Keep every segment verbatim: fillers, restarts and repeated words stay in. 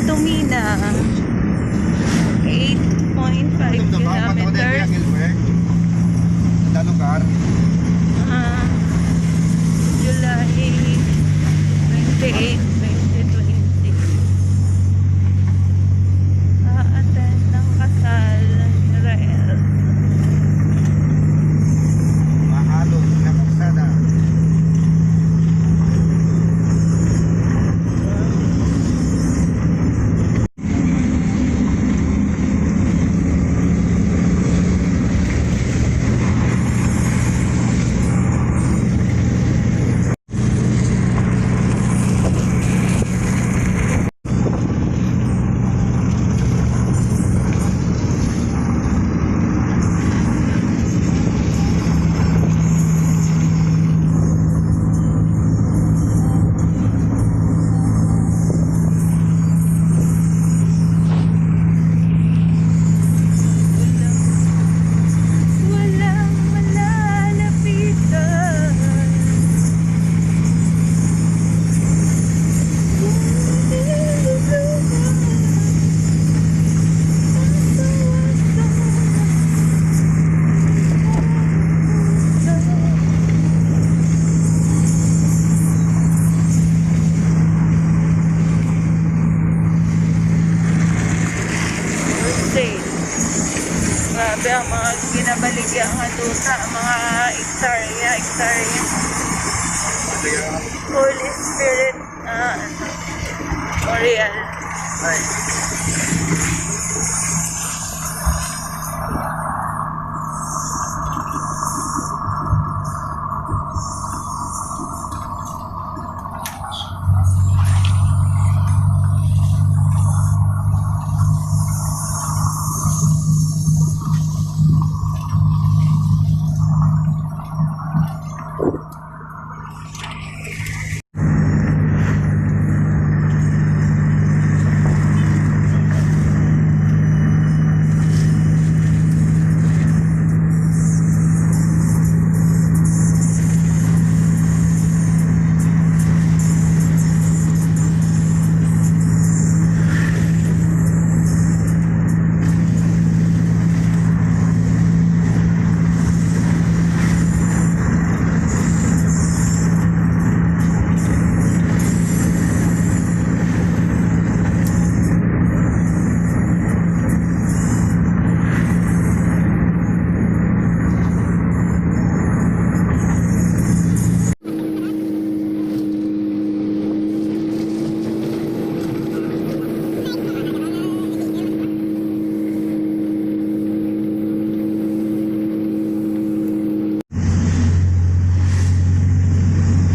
Tumina, eight point five kilometers. Sa lugar. Ah, July twenty-eight, twenty twenty. A-attend ng kasal ni Rael. Maalog na kalsada. Walang malalapitan. Thursday. Grabe ang mga ginabaligya nga duta, mga hektarya, hektarya. Holy Spirit, ah, Oriel.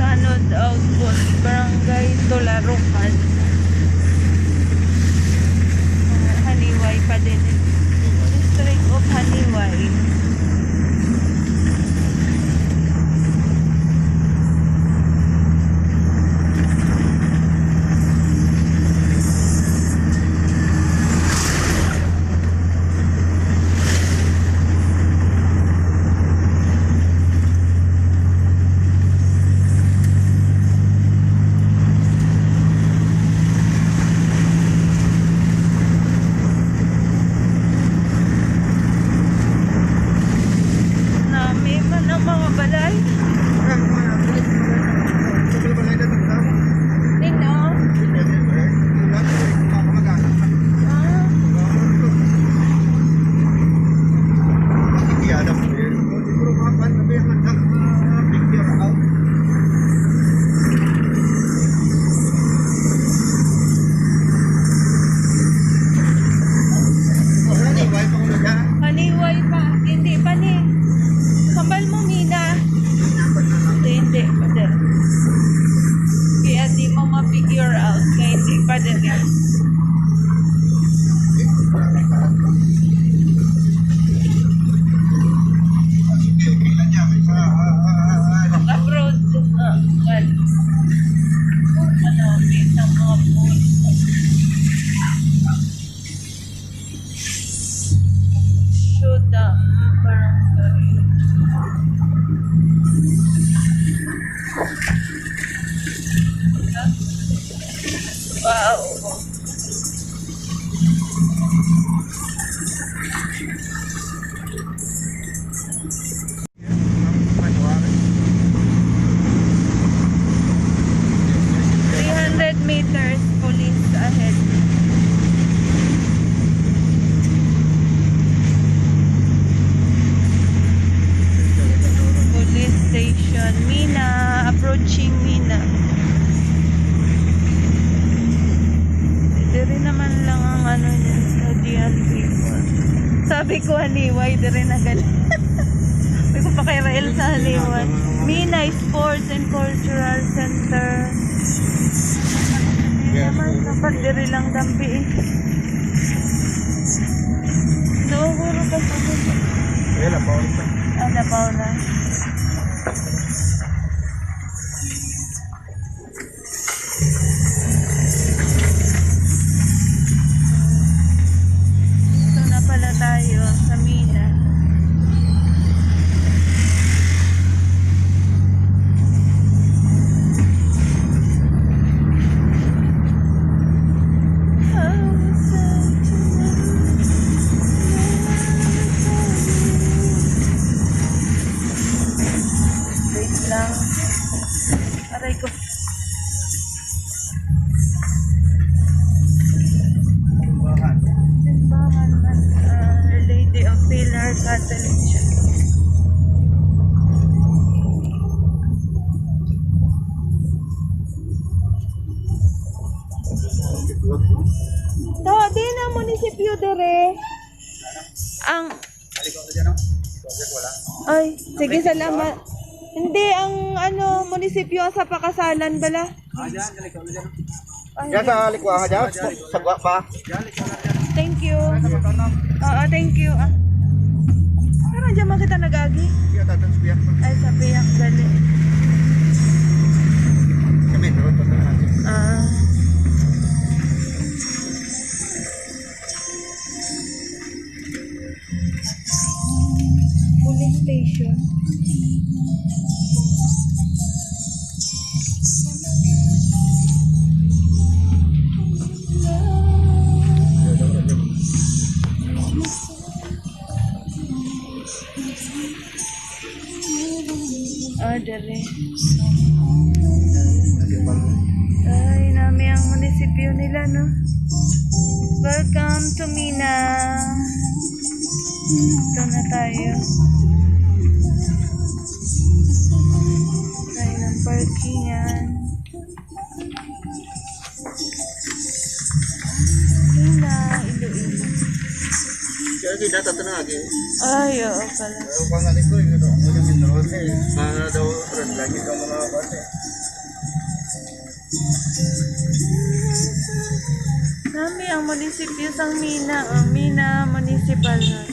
Tanod Outpost, Barangay Tularohan. Ah, Janiuay pa din. District of Janiuay. Nami man ang mga balay. Nino? Ah. Janiuay pa. Hindi pa ni. Kambal mo, Mina. Hindi, hindi pa din. Kaya di mo ma-figure out kaya hindi pa din. Abroad. Ah, well. Ano, may isang mga boat. Shoda Barangay. Wow. Three hundred meters, police ahead. Police station, Mina, approaching Mina. Diri naman lang ang ano niya, studyhan people. Sabi ko, Haniway, diri na gali. Sabi ko, pakirail sa Haniway. Mina Sports and Cultural Center. Hindi naman, dapat diri lang dampi eh. Doon, guro ka sa Wala pa, wala pa. Ah, labaw na. Ito na pala tayo sa Mina. Wait lang. Aray ko. Simbahan man, ah, Our Lady of Pilar Catholic Church. To, di na munisipyo dire. Ang Ay, sige, salamat. Hindi, ang ano, munisipyo sa Pakasalan bala. Diyan sa likuha ka dyan, sa gwa pa. Thank you. Oo, thank you. Ah. Pero dyan man kita nag-agi. Ay, sa piyak, dali. Kami, doon pa sa Ah. Police station. Ah, dali. Ay, nami ang munisipyo nila, no? Welcome to Mina. Ito na tayo. Tayo ng parkingan. Mina, Iloilo. Kaya di data ito na agi. Ay, oo pala. Ano pa nga nito, yung ano, ang mga mineral eh. Mga daw, red light ang mga bata eh. Nami ang munisipyo sang Mina, ang Mina Municipal Hall.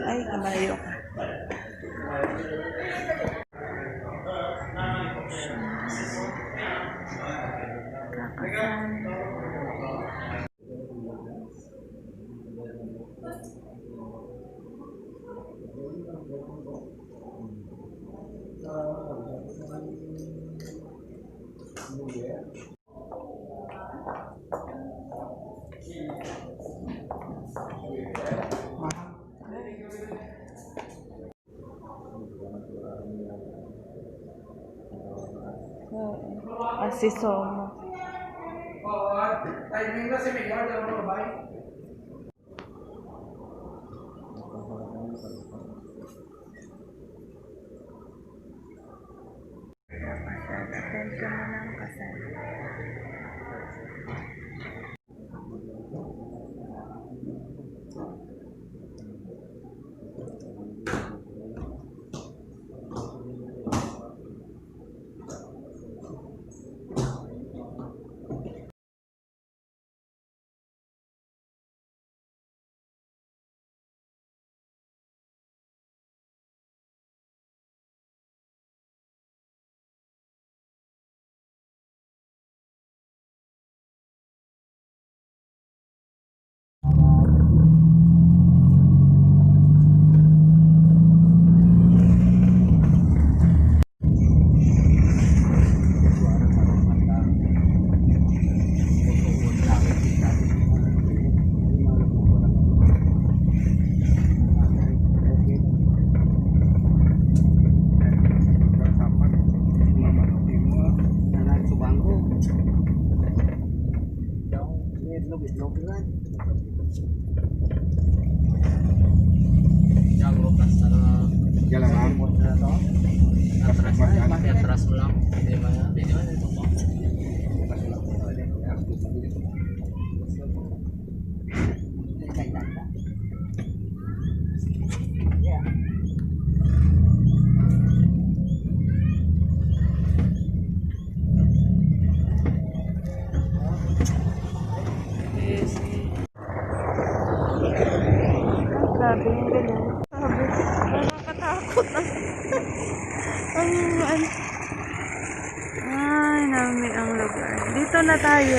Ay, kabayo ka. Kakasal. Ah, si Somo. Attend ka muna ang kasal. Yan lang, ma'am. Atras, atras mo lang. Di ba? Di ba? Grabe yung ganun. Sabi, nakakatakot ang, ang, ano. Ay, nami ang lugar. Dito na tayo.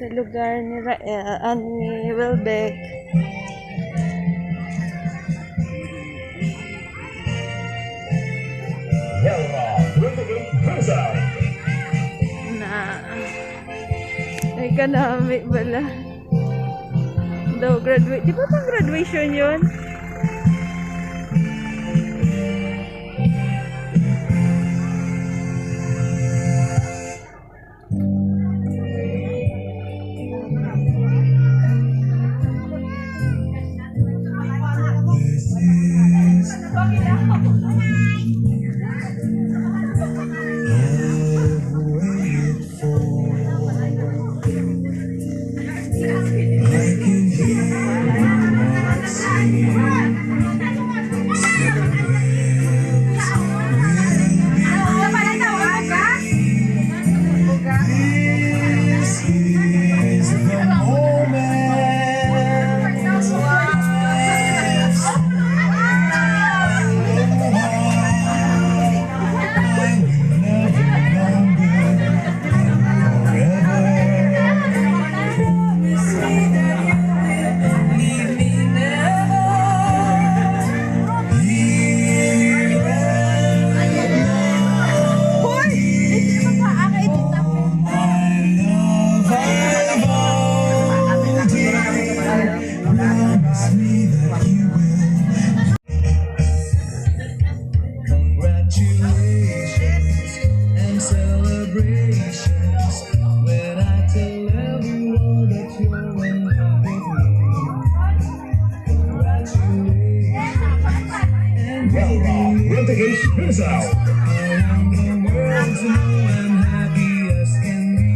Sa lugar ni Rael, ah, ni Welbeck. Yara, twenty-eight Rizal. Na, ay, kanami bala. Daw graduate. Di ba pang graduation yun? Congratulations and celebrations when I tell everyone that you're in love with me. Congratulations and Welcome, Rodriguez Rizal. Around the world, so I'm happy as can be.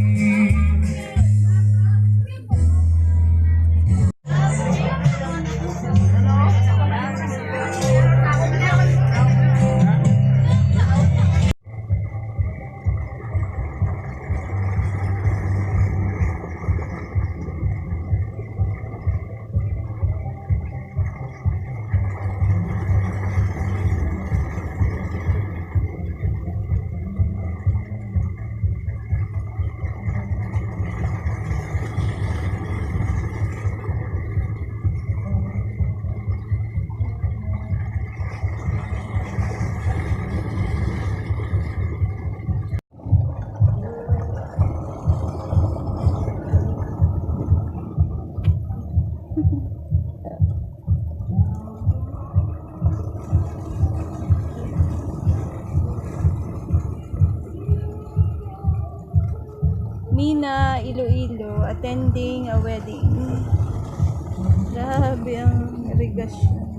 Mina, Iloilo, attending a wedding. Grabe ang regasyon.